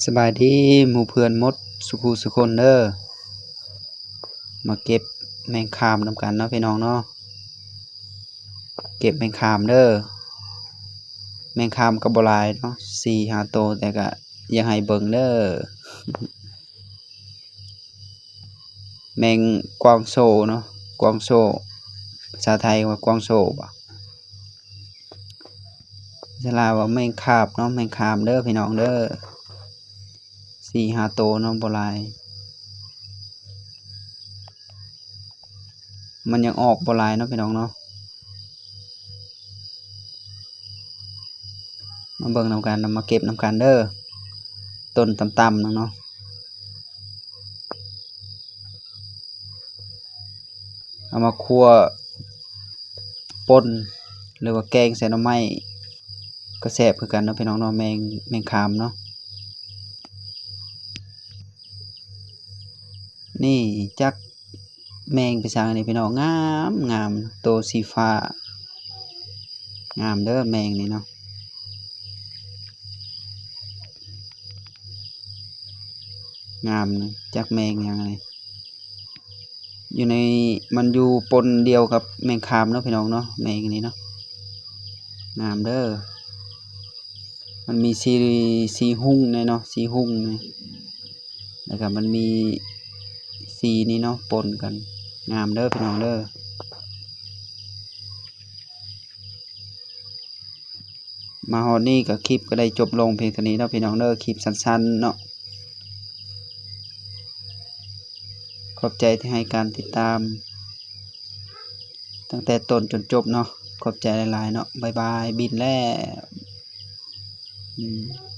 ສະບາຍດີໝູ່ເພື່ອນໝົດສູ່ຄູ່ສູ່ຄົນເດີ. ມາເກັບແມງຄາມນຳກັນເນາະພີ່ນ້ອງເນາະ. ເກັບແມງຄາມເດີ. ແມງຄາມກໍບໍ່ຫຼາຍເນາະ, ສີ່ຫ້າໂຕ, ແຕ່ກໍຢາກໃຫ້ເບິ່ງເດີ. ແມງກວາງໂຊເນາະ, ກວາງໂຊ, ພາສາໄທວ່າກວາງໂຊບໍ? ພາສາລາວວ່າແມງຄາບເນາະ, ແມງຄາມເດີພີ່ນ້ອງເດີ. ສີ່ຫ້າໂຕເນາະ, ບໍ່ຫຼາຍ. ມັນຍັງອອກບໍ່ຫຼາຍເນາະພີ່ນ້ອງເນາະ. ມາເບິ່ງນຳກັນ, ມາເກັບນຳກັນເດີ. ຕົ້ນຕ່ຳໆ ໜຶ່ງເນາະ. ເອົາມາຂົ້ວປົ່ນ ຫຼືວ່າແກງໃສ່ໜໍ່ໄມ້ ກໍແຊບຄືກັນເນາະພີ່ນ້ອງເນາະ, ແມງ ແມງຄາມເນາະ. ນີ້ຈັກແມງໄປຊາງນີ້ພີ່ນ້ອງ, ງາມໆ ໂຕສີຟ້າ. ງາມເດີແມງນີ້ເນາະ, ງາມ. ຈັກແມງຫຍັງນີ້, ຢູ່ໃນ ມັນຢູ່ປົນດຽວກັບແມງຄາມເນາະພີ່ນ້ອງເນາະ, ແມງນີ້ເນາະ. ງາມເດີ. ມັນມີສີ ສີຮຸ່ງແດ່ເນາະ, ສີຮຸ່ງນີ້, ແລ້ວກໍມັນມີສີນີ້ເນາະ ປົນກັນ. ງາມເດີພີ່ນ້ອງເດີ. ມາຮອດນີ້ກໍຄລິບກໍໄດ້ຈົບລົງພຽງເທົ່ານີ້ເນາະພີ່ນ້ອງເດີ, ຄລິບສັ້ນໆ ເນາະ. ຂອບໃຈທີ່ໃຫ້ການຕິດຕາມຕັ້ງແຕ່ຕົ້ນຈົນຈົບເນາະ. ຂອບໃຈຫຼາຍໆ ເນາະ. ບາຍບາຍ, ບິນແລ້ວ.